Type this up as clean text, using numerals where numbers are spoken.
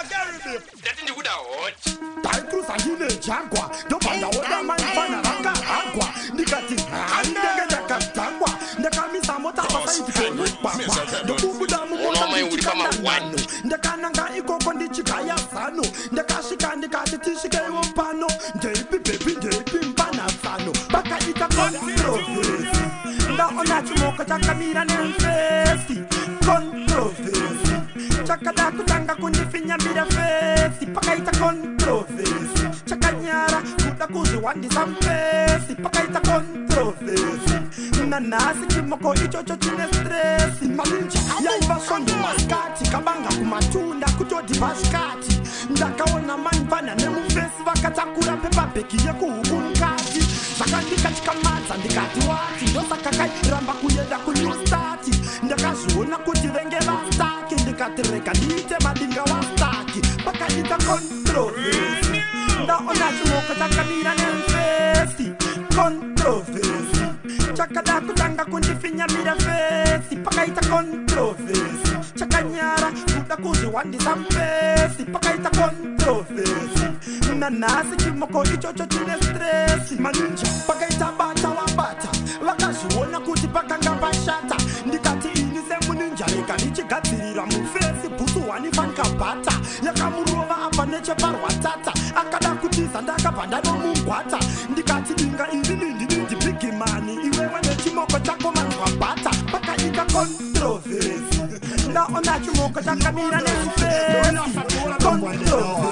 Ndati ndikuda hot. Ndaikruza ndine Jaguar, ndobva ndaona maifana vakahagwa, ndikati hai, ndenge ndakadhakwa. Ndakamisa mota paside pemugwagwa, ndokubuda mumota ndichikanda nhanho, ndakananga ikoko ndichigaya zano. Ndakasvika ndikati, "Tisvikeiwo pano." "Ndeipi baby, ndeipi mpanatsano?" Pakaita controversy, ndaona chimoko chakamira nemufesi. Controversy, chakada kutanga kundifinyamira face. Pakaita controversy, chakanyara kuda kuzviwandisa mufesi. Pakaita controversy, nanhasi chimoko ichocho chine stress. Maninja, yaiva svondo masikati, kabanga kumatunda kutodhi pasikati. Ndakaona manifana nemufesi vakatakura paper bag yekuhuku mukati. Zvakandikatyamadza, ndikati, "Wati ndosaka kairamba kuenda kuNew Start." Ndakazviona kuti venge vastuck, ndikati, "Rega ndiite madinga wastuck." Pakaita controversy, ndaona chimoko chakamira nemufesi. Controversy, chakada kutanga kundifinyamira face. Pakaita controversy, chakanyara kuda kuzviwandisa mufesi. Pakaita controversy, nanhasi chimoko ichocho chine stress. Maninja, pakaita bata wabata, vakazviona kuti pakanga pashata. Ndikati ini semuninja, rega ndichigadzirira mufesi bhutsu wani fanikabhata. Yakamurova apa necheparwatata, akada kutiza, ndakabva ndanomugwata. Ndikati, "Dinga inini ndini ndibig man, iwewe nechimoko chako manzwa bhata." Pakaita controversy, ndaona chimoko chakamira nemufesi. Controversy.